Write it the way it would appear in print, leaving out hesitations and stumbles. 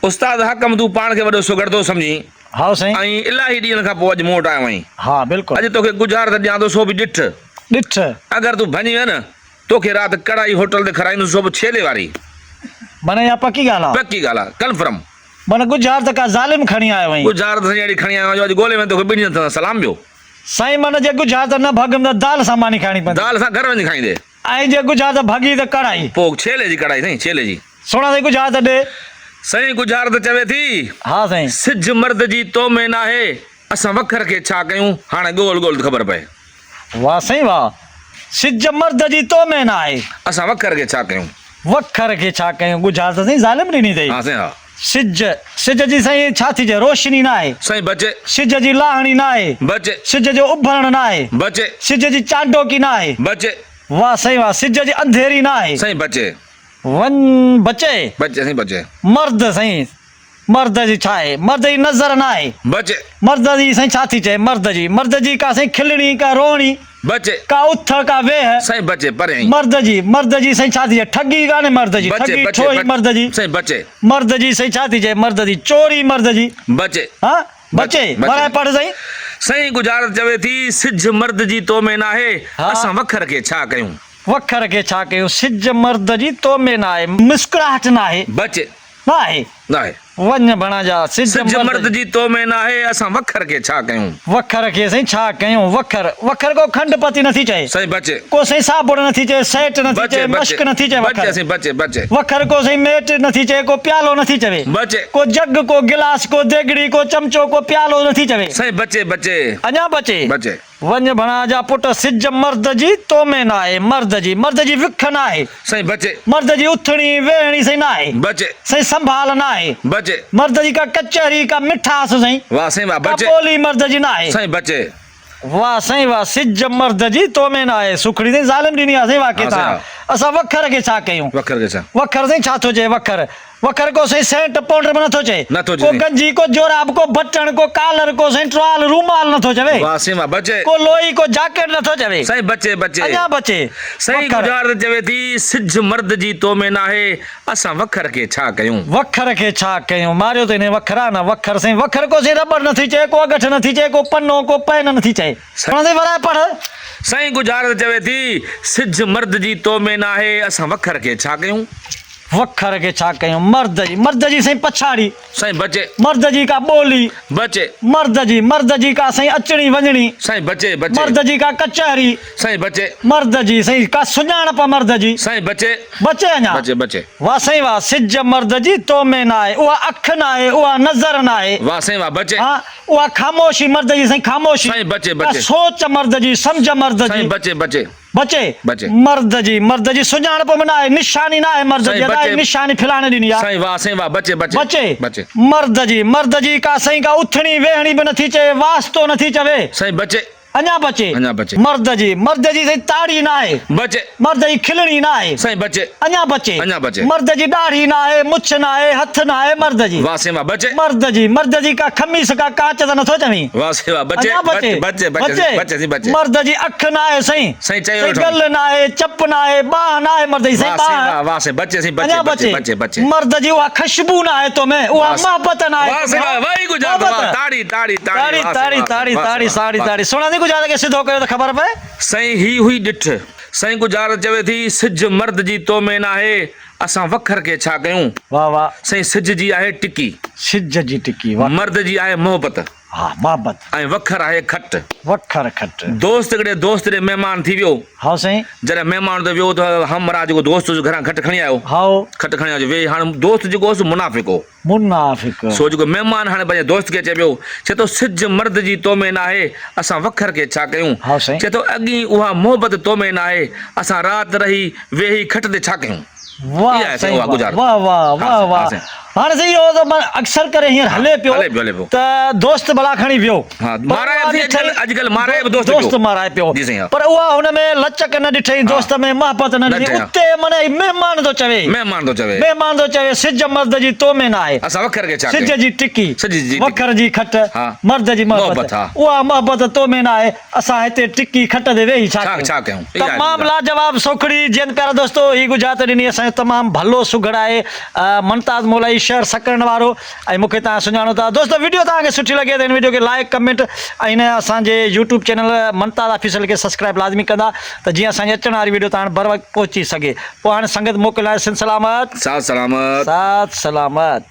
استاد حاڪم تون پاڻ کي وڏو سگهڙ ٿو سمجهين. هائو سائين. ۽ الاهي ڏينهن کان پوء اڄ مون وٽ آيو آهين. ها بلڪل. اڄ توکي ڳجهارت ڏيان ٿو سو به ڏٺ. ڏٺ. اگر تون ڀڃي وين نه توکي رات ڪڙائي هوٽل تي کارائيندس سو به ڇيلي واري. معنيٰ اها پڪي ڳالهه آ. پڪي ڳالهه آ. ڪنفرم. معنيٰ ڳجهارت ڪا ظالم کڻي آيو آهين. ڳجهارت سائين اهڙي کڻي آيو آهيان جو اڄ ڳولي وين توکي ٻنهي هٿن سان سلام ٻيو. سائين معنيٰ جي ڳجهارت نه ڀڳم ته دال سان ماني کائڻي پوندي. دال سان گهر وڃي کائيندي. ۽ جي ڳجهارت ڀڳي ته ڪڙائي. پوء ڇيلي جي ڪڙائي سائين ڇيلي جي. سهڻا سائين ڳجهارت ڏي. سائين ڳجهارت چوي ٿي. ها سائين. سج مرد جي تو ۾ ناهي، اسان وکر کي ڇا ڪيون، هاڻي ڳول ڳول ته خبر پئي. واه سائين واه. سج مرد جي تو ۾ ناهي. اسان وکر کي ڇا ڪيون. وکر کي ڇا ڪيون ڳجهارت سائين ظالم ڏني اٿئي. ها سائين ها. سج، سج جي سائين ڇا ٿي چئي روشني ناهي. سائين بچي. سج جي لاهڻي ناهي. بچي. سج جو اڀرڻ ناهي. بچي. سج جي چانڊوڪي ناهي. بچي. واه سائين واه سج جي انڌيري ناهي. سائين بچي. وڃ بچي. بچي سائين بچي. مرد سائين مرد جي ڇا آهي مرد جي نظر ناهي. بچي. مرد جي سائين ڇا ٿي چئي مرد جي مرد جي ڪا سائين کلڻي ڪا روئڻي. بچي. ڪا اٿ ڪا ويهه. سائين بچي پريائين. مرد جي مرد جي سائين ڇا ٿي چئي ٺڳي ڪانهي مرد جي بچي ٺڳي بچي ٺوهي مرد جي. سائين بچي. مرد جي سائين ڇا ٿي چئي مرد جي چوري مرد جي. بچي. ها بچي ورائي پڙهه سائين. سائين ڳجهارت چوي ٿي سج مرد جي تو ۾ ناهي اسان وکر کي ڇا ڪيون. وکر کي ڇا ڪيون سج مرد جي تو ۾ ناهي مسڪراهٽ ناهي. بچي. ناهي. ناهي. وڃ ڀڻا جا سج سج مرد جي تو ۾ ناهي، اسان وکر کي ڇا ڪيون. وکر کي سائين ڇا ڪيون. وکر، وکر ڪو کنڊ پتي نٿي چئي. سائين بچي. ڪو سائين صابڻ نٿي چئي، سيٽ نٿي بچي چئي، بچي مشڪ نٿي چئي وکر. بچي سائين بچي بچي. وکر ڪو سائين ميٽ نٿي چئي، ڪو پيالو نٿي چوي. بچي. ڪو جڳ، ڪو گلاس، ڪو ديڳڙي، ڪو چمچو، ڪو پيالو نٿي چوي. سائين بچي بچي. اڃا بچي. بچي. وڃ ڀڻا جا پٽ سج مرد جي تو ۾ ناهي مرد جي مرد جي وک ناهي. سائين بچي. مرد جي اٿڻي ويهڻي سائين ناهي. بچي. سائين سنڀال ناهي. بچي. مرد جي ڪا ڪچهري ڪا مٺاس سائين. واه سائين واه ڪا بچي. ٻولي مرد جي ناهي. سائين بچي. واه سائين واه سج مرد جي تو ۾ ناهي سوکڙي سائين ظالم ڏني آ سائين واقعي ها سائين تان ها. اسان وکر کي ڇا ڪيون. وکر کي ڇا. وکر سائين ڇا ٿو چئي وکر. وکر ڪو سائين سينٽ پائونڊر به نٿو چئي. نٿو ڪو چئي. گنجي، ڪو جوراب، ڪو بٽڻ، ڪو ڪالر، ڪو سائين ٽوال، رومال نٿو چوي. واه سائين واه بچي. ڪو لوئي، ڪو جاڪيٽ نٿو چوي. سائين بچي بچي. اڃا بچي. سائين وکر. ڳجهارت چوي ٿي، سج مرد جي تو ۾ ناهي، اسان وکر کي ڇا ڪيون. وکر کي ڇا ڪيون. ماريو ته انهي وکر آ نه وکر سائين وکر ڪو سائين رٻڙ نٿي چئي، ڪو اڳٺ نٿي چئي، ڪو پنو، ڪو پين نٿي چئي. سائين ورائي پڙهه. سائين ڳجهارت چوي ٿي، سج مرد جي تو ۾ ناهي، اسان وکر کي ڇا ڪيون. وکر کي ڇا ڪيون مرد جي. مرد جي سائين پڇاڙي. سائين بچي. مرد جي ڪا ٻولي. بچي. مرد جي مرد جي ڪا سائين اچڻي وڃڻي. سائين بچي بچي. مرد جي ڪا ڪچهري. سائين بچي. مرد جي سائين ڪا سڃاڻپ مرد جي. سائين بچي. بچي اڃا. بچي بچي. واه سائين واه سج مرد جي تو ۾ ناهي اها اک ناهي اها نظر ناهي. واه سائين واه بچي. ها اها خاموشي مرد جي سائين خاموشي. سائين بچي ڪا بچي. سوچ مرد جي سمجهه مرد جي. سائين بچي بچي. بچي. بچي. مرد جي مرد جي سڃاڻپ به ناهي نشاني ناهي مرد جي سائين ادا بچي. نشاني فلاڻي ڏني آ. سائين واه سائين واه بچي بچي. بچي. بچي. مرد جي مرد جي ڪا سائين ڪا اٿڻي ويهڻي به نٿي چئي واسطو نٿي چوي. سائين بچي. اڃا بچي. اڃا بچي. مرد جي مرد جي سائين تاڙي ناهي. بچي. مرد جي کلڻي ناهي. سائين بچي. اڃا بچي. اڃا بچي. مرد جي ڏاڙهي ناهي، مڇ ناهي، هٿ ناهي مرد جي. واه سائين واه بچي. مرد جي مرد جي ڪا خميس ڪا ڪاچ ته نٿو چوين. واه سائين واه بچي. اڃا بچي. بچي بچي بچي سائين بچي. مرد جي اک ناهي سائين. سائين چيو سائين ويٺو. ڳل ناهي، چپ ناهي، ٻانهن ناهي مرد جي سائين واه سائين ٻانهن. واه واه سائين بچي سائين بچي اڃا بچي بچي. بچي بچي. مرد جي اها خشبو ناهي تو ۾ اها واه سائين محبت ناهي واه تو ۾ سائين واه واه ئي گجارت واه محبت. تاڙي تاڙي تاڙي تاڙي واه سائين تاڙي واه سائين تاڙي واه تاڙي سائين ساڙي واه تاڙي سهڻا سائين گجارت کي سڌو ڪيو ته خبر پئي. سائين هي هئي ڏٺ. سائين ڳجهارت چوي ٿي، سج مرد جي تو ۾ ناهي، اسان وکر کي ڇا ڪيون؟ واه واه. سائين سج جي آهي ٽڪي. سج جي ٽڪي واه. مرد جي آهي محبت. ها محبت. ۽ وکر آهي کٽ. وکر کٽ. دوست هڪڙي دوست ڏي مهمان ٿي ويو. هائو سائين. جڏهن مهمان اتي ويو ته همراهه جيڪو دوست هوس گهران کٽ کڻي آيو. هائو. کٽ کڻي آيو چي ويهه هاڻ دوست جيڪو هوس منافق هو. منافق. سو جيڪو مهمان هاڻي پنهنجي دوست کي چئي پيو، چئي ٿو سج مرد جي تو ۾ ناهي، اسان وکر کي ڇا ڪيون؟ ها سائين. چئي ٿو اڳي اها محبت تو ۾ ناهي، اسان رات رهي ويهي کٽ تي ڇا ڪيون؟ واه اها آهي سائين سائين اها واه ڳجهارت. واه واه ها واه سائين ها واه سائين. هاڻي سائين اهو ته معنيٰ اڪثر ڪري هينئر ها هلي پيو هلي پيو هلي پيو. ته دوست ڀلا کڻي ويو ها پر مارائي اها به ڏٺئي اڄڪلهه اڄڪلهه مارائي به دوست دوست پيو. مارائي پيو جي سائين ها. پر اها هن ۾ لچڪ نه ڏٺئي ها دوست ۾ محبت نه نه ڏٺئي ڏٺئي ها. اتي معنيٰ هي مهمان ٿو چوي. مهمان ٿو چوي. مهمان ٿو چوي سج مرد جي تو ۾ ناهي. اسان وکر کي ڇا سج ڪيون؟ جي ٽڪي، سج جي ٽڪي. وکر جي کٽ، ها. مرد جي محبت. محبت ها. اها محبت تو ۾ ناهي، اسان هتي ٽڪي کٽ تي ويهي ڇا ڇا ڪيون؟ ڇا ڪيون؟ اها آهي تمام ڳالهه. لاجواب سوکڙي جيئن پيارا دوستو هي ڳجهارت ڏني اسان جو تمام ڀلو سگهڙ آهي ممتاز مولائي. شهر سڪرنڊ وارو ۽ مون کي توهان سڃاڻو ٿا. دوستو وڊيو توهان کي سٺي لڳي ته هن وڊيو کي لائيڪ ڪمينٽ ۽ هن اسان جي يوٽيوب چينل ممتاز آفيشل کي سبسڪرائيب لازمي ڪندا ته جيئن اسان جي اچڻ واري وڊيو توهان وٽ بروقت پهچي سگهي. پوء هاڻي سنگت موڪل آهي سنڌ سلامت. ساٿ سلامت. ساٿ سلامت.